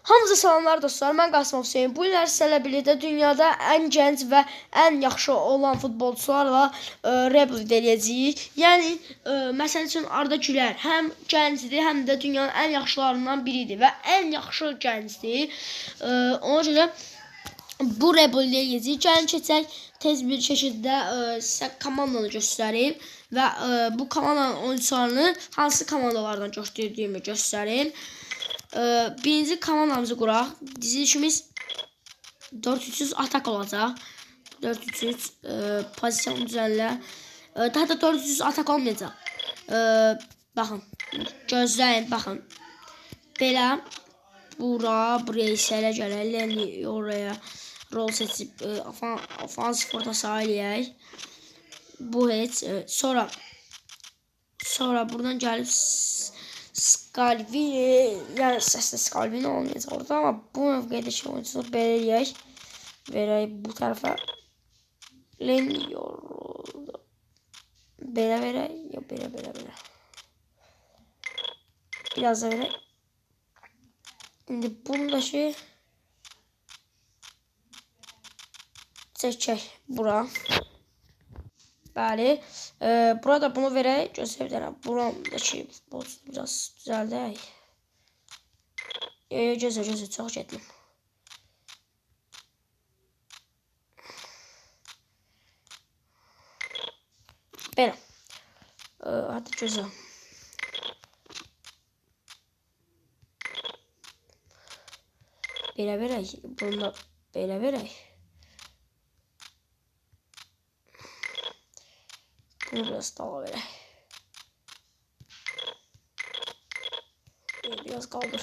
Hamınıza salamlar dostlar, mən Qasımov Hüseyn. Bu günlər sizlərlə birlikdə dünyada ən gənc və ən yaxşı olan futbolçularla rebuild eləyəcəyik. Yəni, məsəl üçün Arda Güler həm gəncdir, həm də dünyanın ən yaxşılarından biridir və ən yaxşı gəncdir. Ona görə bu rebuild eləyəcəyik. Gəlin keçək, tez bir şəkildə sizə komandanı göstərim və bu komandanın oyunçularını hansı komandalardan göstərdiyimi göstərim. Birinci komandamızı quraq. Dizilişimiz 4-3-3 atak olacaq. 4-3-3 pozisiyon düzənlə. Daha da 4-3-3 atak olmayacaq. Baxın, gözləyin, baxın. Belə buraya hissələ gələk. Lenny oraya rol seçib ofansif orta saha eləyək. Bu heç. Sonra buradan gəlib Scalvini, yəni səslə Scalvini olmayacaq orada, amma bu mövqedəki oyunçunu belə eləyək. Verək bu tərəfə. Lenny yoruldu. Belə verək, yox belə. Biraz da verək. İndi bunu da şey çəkək bura. Bəli. Burada bunu verək. Gözlə bir dənə. Buramdakı futbolçunu biraz düzəldək. Gözlə. Çox getdim. Belə. Hadi gözlə. Belə verək. Bunu da belə verək. Bunu biraz daha verək. Biraz qaldır.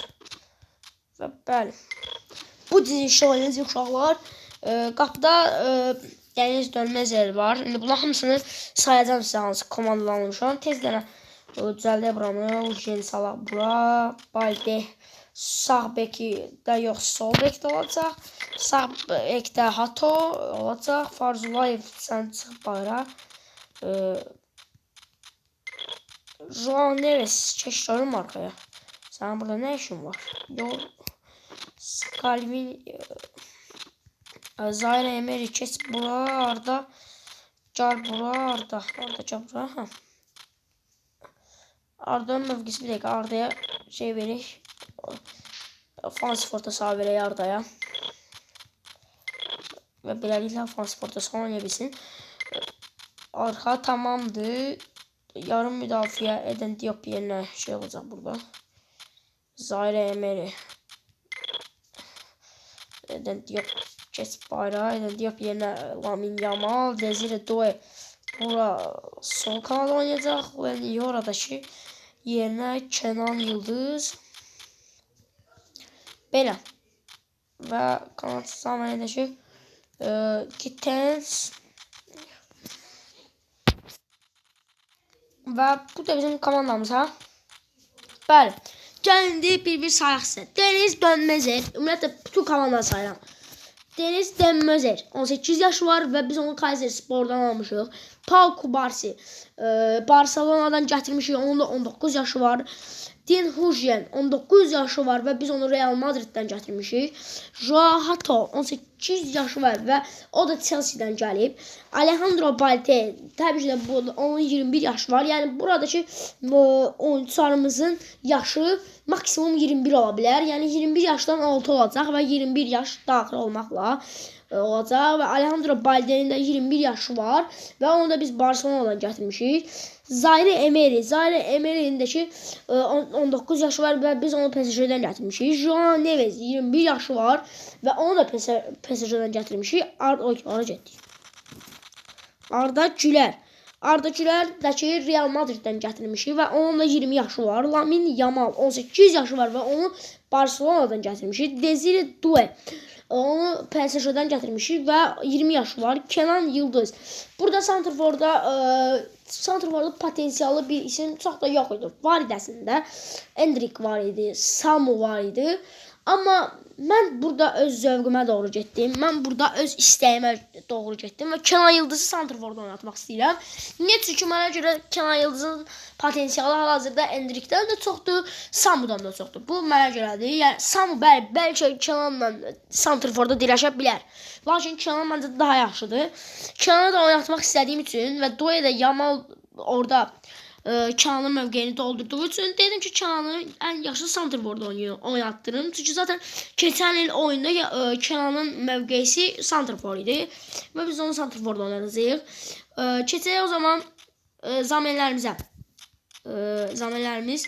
Və bəli. Bu dizilişdə oynayacaq uşaqlar. Qapıda Dəniz Dönməzer var. İndi bunların hamısını sayacağım sizə hansı komandadan olmuşam. Tez dənə düzəldək buramı. Ujeni salaq bura. Balde sağ beki də yox, sol bekdə olacaq. Sağ bekdə Hato olacaq. Farzulayev sən çıx bayıra. João Neves keş görüm arkaya. Sənin burada nə işin var? Yox. Scalvini, Zaire Emery keç bura, Arda gəl bura, Arda. Arda gəl bura. Ha. Arda'nın mövqesi bir dəqiqə Arda'ya şey verək. Ofansif orta saha verək Arda'ya. Və beləliklə ofansif orta saha oynaya bilsin. Arxa tamamdır. Yarım müdafiə edən Diop yerinə şey olacaq burada. Zaire Emery. Eden Diop keç bayrağı. Eden Diop yerinə Lamine Yamal. Desire Doe bura sol kanada oynayacaq. Və Yoradakı yerinə Kenan Yıldız. Belə. Və kanat samanədəki Gittens. Və bu da bizim komandamız, ha? Bəli. Gəlin indi bir-bir sayaq sizə. Deniz Dönməzer. Ümumiyyətlə, bütün komandanı sayıram. Deniz Dönməzer. 18 yaşı var və biz onu Kayserispordan almışıq. Pau Cubarsi. Barcelona'dan gətirmişik. Onun da 19 yaşı var. Dean Huijsen 19 yaşı var və biz onu Real Madrid'dən gətirmişik. João Hato 18 yaşı var və o da Chelsea'dən gəlib. Alejandro Balde, təbii ki də bu, onun 21 yaşı var. Yəni buradakı oyunçularımızın yaşı maksimum 21 ola bilər. Yəni 21 yaşdan altı olacaq və 21 yaş daxil olmaqla olacaq və Alejandro Balde'nin də 21 yaşı var və onu da biz Barcelona'dan gətirmişik. Zaire Emery, Zaire Emery'nin də ki 19 yaşı var və biz onu PSG-dən gətirmişik. João Neves 21 yaşı var və onu da PSG-dən gətirmişik. Ora getdik. Arda Güler. Arda Güler də ki Real Madrid'dən gətirmişik və onun da 20 yaşı var. Lamine Yamal 18 yaşı var və onu Barcelona'dan gətirmişik. Desire Doe onu PSG-dən gətirmişik və 20 yaşı var. Kenan Yıldız. Burada santrforda potensiallı bir isim çox da yox idi. Var idi əslində. Endrick var idi, Samu var idi. Amma mən burada öz zövqümə doğru getdim. Mən burada öz istəyimə doğru getdim və Kenan Yıldızı santrforda oynatmaq istəyirəm. Niyə? Çünki mənə görə Kenan Yıldızın potensialı hal-hazırda Endrikdən də çoxdur, Samudan da çoxdur. Bu mənə görədir. Yəni Samu bəli, bəlkə Kenanla santrforda dirəşə bilər. Lakin Kenan məncə daha yaxşıdır. Kenanı da oynatmaq istədiyim üçün və Doya da Yamal orada Kenanın mövqeyini doldurduğu üçün dedim ki, Kenanı ən yaxşı santrforda oynatdırım. Çünki zaten keçən il oyunda Kenanın mövqeyisi santrfor idi və biz onu santrforda oynadacağıq. Keçək o zaman zamenlərimizə. Zamenlərimiz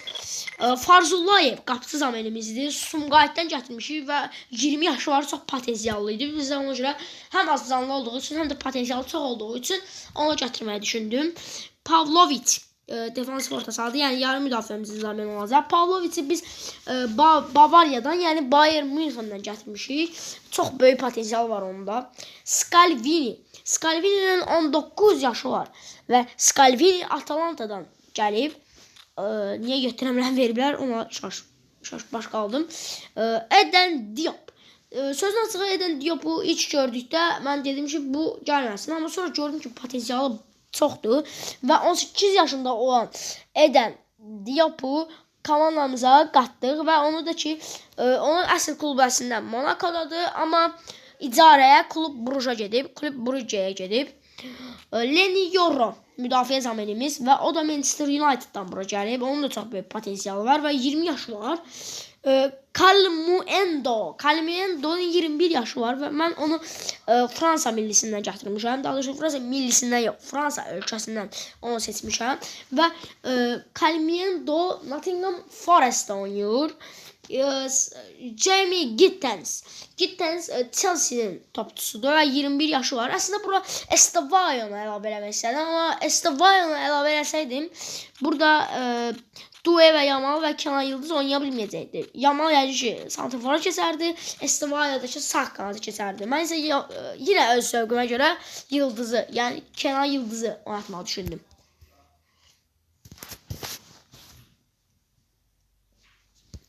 Farzullayev qapıcı zamenimizdir. Sumqayıtdan gətirmişik və 20 yaşı var, çox potensiallı idi. Biz də ona görə həm az canlı olduğu üçün, həm də potensialı çox olduğu üçün onu gətirməyi düşündüm. Pavlovic defans orta sahadır, yəni yarım müdafiəmizin zameni olacaq. Pavlovic'i biz Bavariyadan, yəni Bayern Münxendən gətirmişik. Çox böyük potensial var onda. Scalvini. Scalvini'nin 19 yaşı var və Scalvini Atalanta'dan gəlib. Niyə götürəmlən veriblər, ona şaş baş qaldım. Eden Diop. Sözün açığı Eden Diop'u ilk gördükdə mən dedim ki, bu gəlməsin. Amma sonra gördüm ki, potensialı çoxdur və 18 yaşında olan Eden Diop'u komandamıza qatdıq və onu da ki, onun əsl klubu əslində Monaco'dadır, amma icarəyə Klub Bruja gedib, Klub Brugge'yə gedib. Leny Yoro müdafiə zamenimiz və o da Manchester United'dan bura gəlib. Onun da çox böyük potensialı var və 20 yaşı var. Kalimuendo. Kalimuendo'nun 21 yaşı var və mən onu Fransa millisindən gətirmişəm. Daha doğrusu Fransa millisindən yox, Fransa ölkəsindən onu seçmişəm. Və Kalimuendo Nottingham Forest'da oynayır. Jamie Gittens. Gittens Chelsea'nin topçusudur və 21 yaşı var. Əslində bura Estevão'nu əlavə eləmək istədim, amma Estevão'nu əlavə eləsəydim burada Due və Yamal və Kenan Yıldız oynaya bilməyəcəkdi. Yamal yəqin ki santrfora keçərdi, Estevão da ki sağ qanada keçərdi. Mən isə yenə öz zövqümə görə Yıldızı, yəni Kenan Yıldızı oynatmağı düşündüm.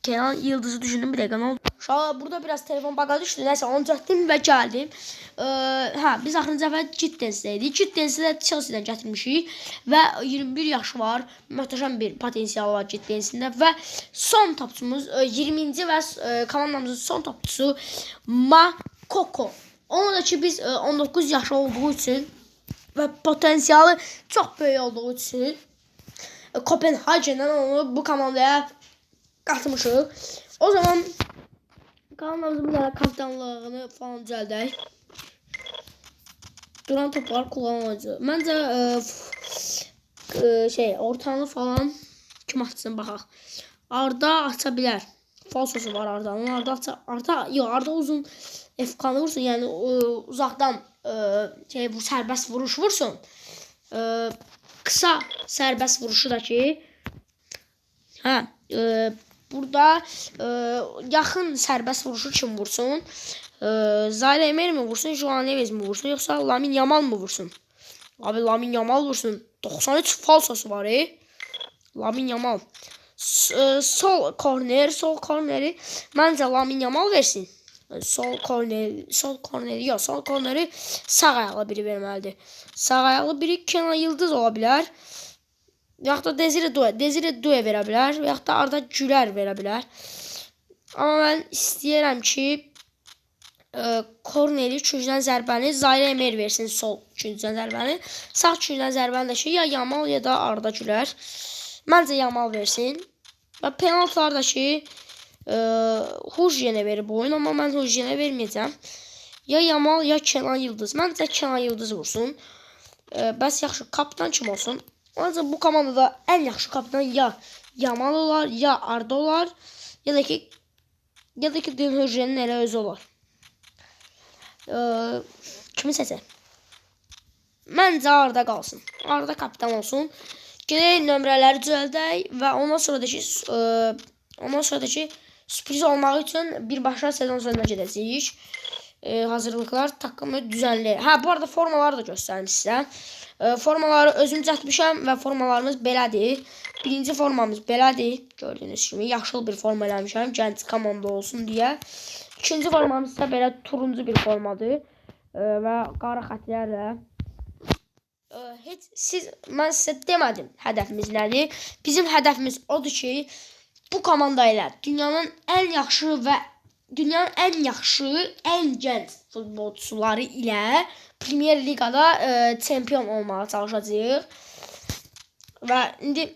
Kenan Yıldızı düşündüm, bir dəqiqə nə oldu? Uşaqlar, burada biraz telefon baqa düşdü. Nəysə, onu düzəltdim və gəldim. Biz axırıncı dəfə Gittens'də idik. Gittens'i də Chelsea'dən gətirmişik və 21 yaşı var. Möhtəşəm bir potensialı var Gittens'in də və son topçumuz 20-ci və komandamızın son topçusu Makoko. Onu da ki biz 19 yaşı olduğu üçün və potensialı çox böyük olduğu üçün Kopenhagen'dən onu bu komandaya qatmışıq. O zaman komandamızın bir dənə kapitanlığını falan düzəldək. Duran toplar kullanılacaq. Məncə ortanı falan kim açsın baxaq. Arda aça bilər. Falsosu var Arda'nın. Arda uzun FK-nı vursun. Yəni uzaqdan bu sərbəst vuruş vursun. Qısa sərbəst vuruşu da ki burada yaxın sərbəst vuruşu kim vursun? Zaire Emery mi vursun, João Neves mi vursun, yoxsa Lamine Yamal mı vursun? Abi Lamine Yamal vursun. 93 falsosu var. Lamine Yamal. Sol korneri məncə Lamine Yamal versin. Sol korneri sağ ayaqlı biri verməlidir. Sağ ayaqlı biri Kenan Yıldız ola bilər. Yaxud da Desire Due verə bilər. Yaxud da Arda Güler verə bilər. Amma mən istəyirəm ki, korneri küncdən zərbəni Zaire Emery versin, sol küncdən zərbəni. Sağ küncdən zərbəni də ki, ya Yamal ya da Arda Güler. Məncə Yamal versin. Və penaltılar da ki, Hujyenə verir bu oyun, amma mən Hujyenə verməyəcəm. Ya Yamal ya Kenan Yıldız. Məncə Kenan Yıldız vursun. Bəs yaxşı, kapitan kim olsun? Ancaq bu komandada ən yaxşı kapitan ya Yamal olar, ya Arda olar, ya da ki Dean Hujyenin elə özü olar. Kimi seçək? Məncə Arda qalsın. Arda kapitan olsun. Gedək nömrələri düzəldək və ondan sonra da ki sürpriz olmaq üçün birbaşa sezon sonuna gedəcəyik. Hazırlıqlar takımı düzənli. Hə, bu arada formaları da göstərim sizə. Formaları özüm düzəltmişəm və formalarımız belədir. Birinci formamız belədir. Gördüyünüz kimi yaşıl bir forma eləmişəm. Gənc komanda olsun deyə. İkinci formamız isə belə turuncu bir formadır. Və qara xətlərlə. Heç siz, mən sizə demədim hədəfimiz nədir. Bizim hədəfimiz odur ki, bu komanda ilə dünyanın ən yaxşı və dünyanın ən yaxşı, ən gənc futbolçuları ilə Premier Liqada çempion olmağa çalışacağıq. Və indi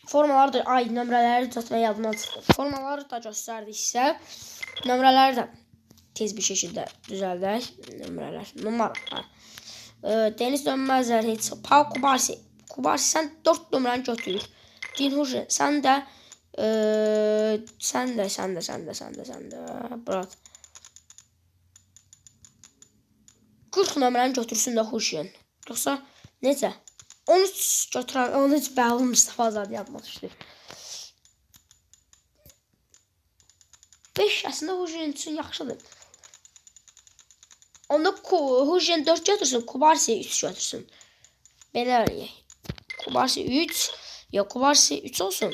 formaları da, ay, nömrələri düzəltmək yadımdan çıxdı. Formaları da göstərdik sizə. Nömrələri də tez bir şəkildə düzəldək. Nömrələr, numara. Hə. Deniz Dönməzlər heç. Pau Kubarsi. Kubarsi sən 4 nömrəni götür. Din Hujin, sən də sən də bırak. 40 nömrəni götürsün də Hujin. Yoxsa necə? 13 götürən, 13 Bəhlul Mustafa Zadə yadıma düşdü. 5 əslində Hujin üçün yaxşıdır. Onda Hujin 4 götürsün, Kubarsi 3 götürsün. Belə eləyək. Kubarsi 3, ya Kubarsi 3 olsun.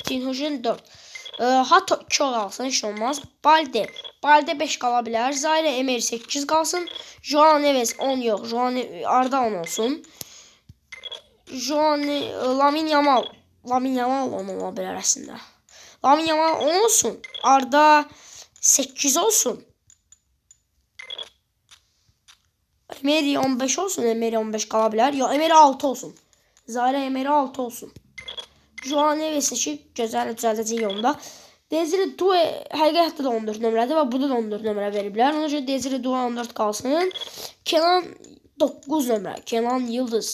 Din Hujin 4. Hato 2 qalsın, heç olmaz. Balde. Balde 5 qala bilər. Zaire Emery 8 qalsın. Joao Neves 10 yox. Joao Arda 10 olsun. Joao Lamine Yamal. Lamine Yamal 10 ola bilər əslində. Lamine Yamal 10 olsun. Arda 8 olsun. Emery 15 olsun. Emery 15 qala bilər. Yox, Emery 6 olsun. Zaire Emery 6 olsun. Joao Neves'i ki, gözəl düzəldəcək onda. Desire Due həqiqətdə də 14 nömrədir və burada da 14 nömrə veriblər. Ona görə Desire Due 14 qalsın. Kenan 9 nömrə. Kenan Yıldız.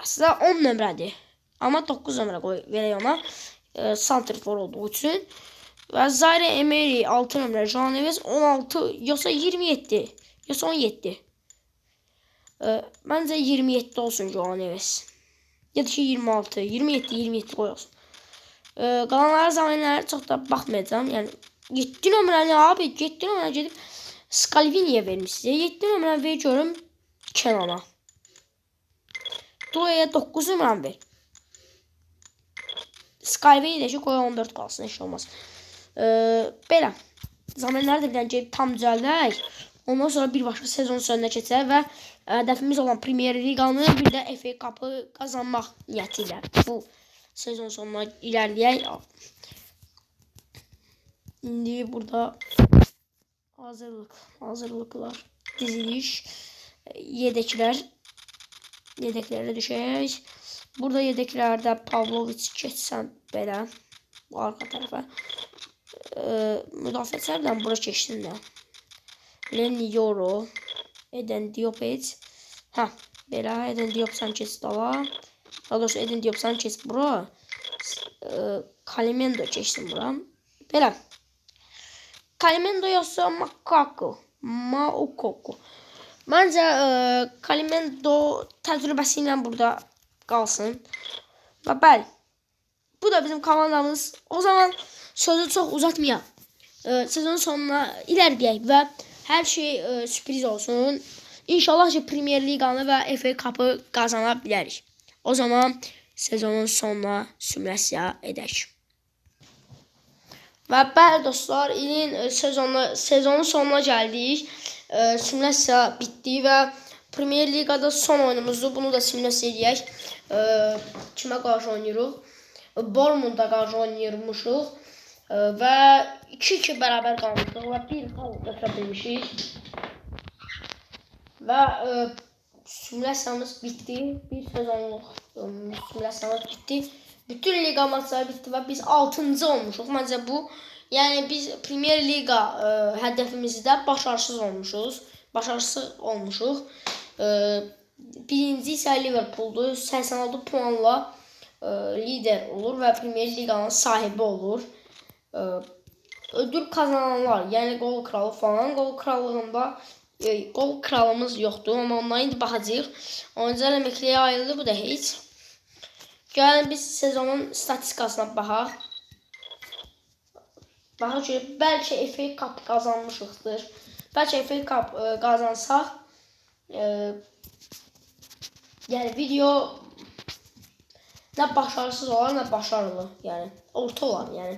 Əslində 10 nömrədir. Amma 9 nömrə qoy verək ona. Santrfor olduğu üçün. Və Zaire Emery 6 nömrə. Joao Neves 16, yoxsa 27. Yoxsa 17. Məncə 27 olsun Joao Neves. Ya da ki 26, 27, 27 qoy olsun. Qalanlara zamanlara çox da baxmayacağam. Yəni 7 nömrəni abi, 7 nömrəni gedib Scalvini'yə vermişsiniz. 7 nömrəni ver görüm Kenan'a. Due'ya 9 nömrəni ver. Scalvini də ki qoy 14 qalsın, heç olmaz. Belə. Zamanları da bir dənə gedib tam düzəldək. Ondan sonra birbaşa sezon sonuna keçək və hədəfimiz olan Premier Liqanı bir də FA Cup'ı qazanmaq niyyəti ilə bu sezon sonuna irəliləyək. İndi burada hazırlıqlar, diziliş, yedəklər, yedəklərə düşək. Burada yedəklərdə Pavlovic keçsən belə bu arxa tərəfə. Müdafiəçilərdən bura keçsin də. Lenny Yoro, Eden Diop. Hə, belə Eden Diop sən keç dala. Daha doğrusu Eden Diop sən keç bura. Kalimendo keçsin bura. Belə. Kalimendo yoxsa Makako. Maukoko. Məncə Kalimendo təcrübəsi ilə burada qalsın. Və bəli. Bu da bizim komandamız. O zaman sözü çox uzatmayaq. Sezonun sonuna irəliləyək və hər şey sürpriz olsun. İnşallah ki Premier Liqanı və FA Cup'ı qazana bilərik. O zaman sezonun sonuna simülyasiya edək. Və bəli dostlar, ilin sezonun sonuna gəldik. Simülyasiya bitdi və Premier Liqada son oyunumuzdur. Bunu da simülyasiya edək. Kimə qarşı oynayırıq? Bournemouth'a qarşı oynayırmışıq. Və 2-2 bərabər qalmışıq və 1 xal götürə bilmişik. Və simülyasiyamız bitdi. Bir sezonluq simülyasiyamız bitdi. Bütün liqa maçları bitdi və biz 6-cı olmuşuq. Məncə bu, yəni biz Premier Liqa hədəfimizdə başarısız olmuşuq. Başarısız olmuşuq. Birinci isə Liverpool'dur. 86 puanla lider olur və Premier Liqanın sahibi olur. Ödül kazananlar, yəni qol kralı falan, qol krallığında qol kralımız yoxdur, amma ondan indi baxacağıq. Oyuncular əməkliyə ayrıldı, bu da heç. Gəlin biz sezonun statistikasına baxaq. Baxın ki, bəlkə FA Cup qazanmışıqdır. Bəlkə FA Cup qazansaq, yəni video nə başarısız olar, nə başarılı, yəni orta olar, yəni.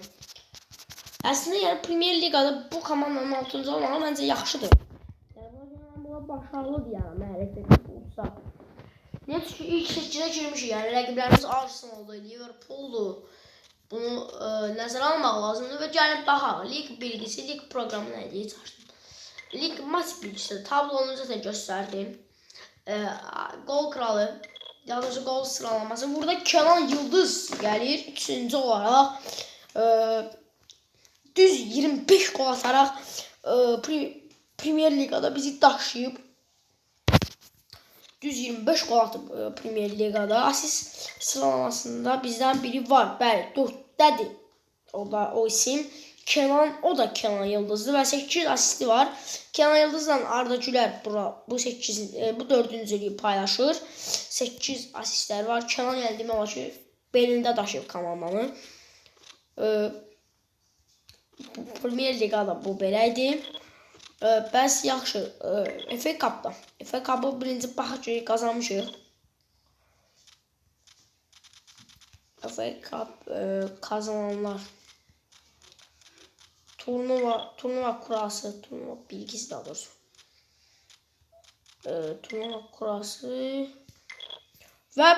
Əslində, yəni Premier Liqada bu komandanın 6-cı olmağı məncə yaxşıdır. Yəni buna görə mən buna başarılı deyərəm, əgər FA Cup olsa. Niyə? Çünki ilk 8-ə girmişik, yəni rəqiblərimiz Arsenal'dır, Liverpool'dur. Bunu nəzərə almaq lazımdır və gəlin baxaq. Lig bilgisi, lig proqramı nə idi? Heç açdım. Lig maç bilgisi, tablonu zaten göstərdim. Gol kralı, daha doğrusu gol sıralaması. Burada Kenan Yıldız gəlir 3-cü olaraq. Düz 25 gol ataraq Premier Liqada bizi daşıyıb. Düz 25 gol atıb Premier Liqada. Asist sıralamasında bizdən biri var. Bəli, 4-dədir. O da o isim. Kenan, o da Kenan Yıldızdır və 8 asisti var. Kenan Yıldızla Arda Güler bu 8 bu 4-cülüyü paylaşır. 8 asistləri var. Kenan yəni demək olar ki, belində daşıyıb komandanı. Premier Liqada bu belə idi. Bəs yaxşı, FA Cup-da. FA Cup-ı birinci baxaq ki, qazanmışıq. FA Cup kazananlar. Turnuva kurası, turnuva bilgisi daha doğrusu. Turnuva kurası və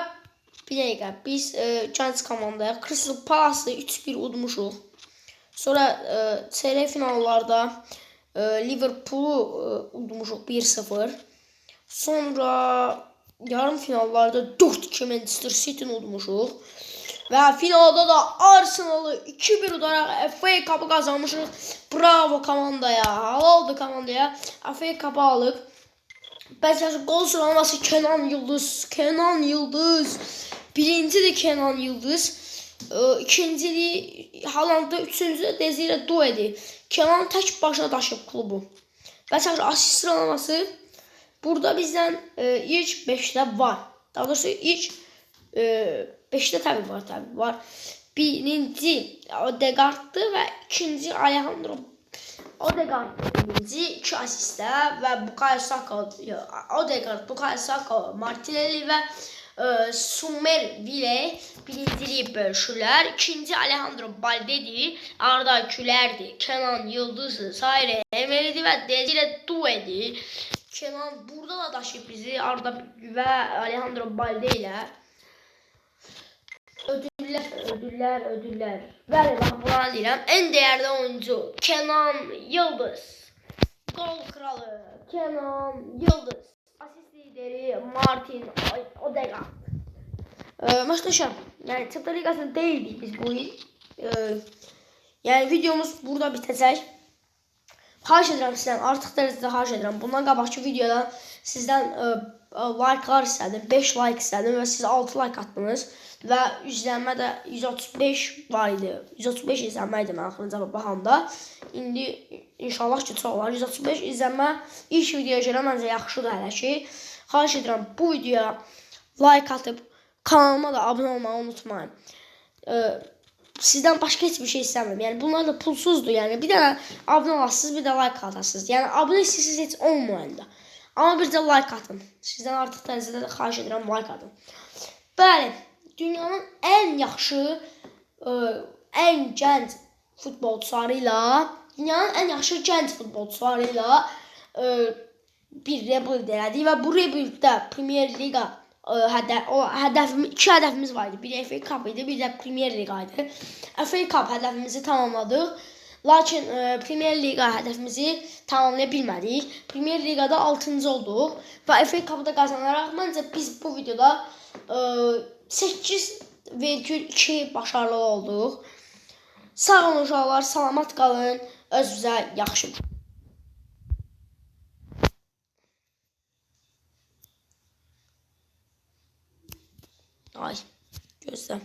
bir dəqiqə biz gənc komandaya Crystal Palace-ı 3-1 udmuşuq. Sonra çeyrək finallarda Liverpool'u udmuşuq 1-0. Sonra yarım finallarda 4-2 Manchester City-ni udmuşuq. Və finalda da Arsenal'ı 2-1 udaraq FA Cup'ı qazanmışıq. Bravo komandaya, halaldır komandaya. FA Cup'ı alıb. Bəs gol sıralaması Kenan Yıldız, Kenan Yıldız. Birincidir Kenan Yıldız. İkinciliyi Haaland'da, üçüncü də Desire Doue'dir. Kenan tək başına daşıyıb klubu. Bəs asist sıralaması burada bizdən ilk 5-də var. Daha doğrusu ilk 5-də təbii var, təbii var. Birinci Odegaard'dı və ikinci Alejandro Odegaard birinci, 2 asistə və Bukayo Saka, Odegaard, Bukayo Saka, Martinelli və Summerville birinciliyi bölüşürlər. İkinci Alejandro Balde'dir, Arda Güler'dir, Kenan Yıldız'dır, Zaire Emery'dir və Desire Doue'dir. Kenan burada da daşıyıb bizi Arda və Alejandro Balde ilə. Ödüller, ödüller, ödüller. Bəli, bax buna deyirəm. Ən dəyərli oyuncu Kenan Yıldız. Gol kralı Kenan Yıldız. Asist lideri Martin Odegaard. Möhtəşəm. Yəni Çempionlar Liqasında deyildik biz bu il. Yəni videomuz burada bitəcək. Xahiş edirəm sizdən, artıq dərəcədə xahiş edirəm. Bundan qabaqki videodan sizdən like'lar istədim. 5 like istədim və siz 6 like atdınız. Və izlənmə də 135 var idi. 135 izlənmə idi mən axırıncı baxanda. İndi inşallah ki çox olar. 135 izlənmə ilk videoya görə məncə yaxşıdır hələ ki. Xahiş edirəm bu videoya like atıb kanalıma da abunə olmağı unutmayın. Sizdən başqa heç bir şey istəmirəm. Yəni bunlar da pulsuzdur. Yəni bir dənə abunə olasınız, bir də like atasınız. Yəni abunə istəyirsiniz heç olmayın da. Amma bir də like atın. Sizdən artıq dərəcədə də xahiş edirəm like atın. Bəli, dünyanın ən yaxşı, ən gənc futbolçuları ilə, dünyanın ən yaxşı gənc futbolçuları ilə bir rebuild elədik və bu rebuilddə Premier Liqa iki hədəfimiz var idi. Biri FA Cup idi, bir də Premier Liqa idi. FA Cup hədəfimizi tamamladıq. Lakin Premier Liqa hədəfimizi tamamlaya bilmədik. Premier Liqada 6-cı olduq və FA Cup'ı da qazanaraq məncə biz bu videoda 8,2 başarılı olduq. Sağ olun uşaqlar, salamat qalın, özünüzə yaxşı. Ay, gözlə.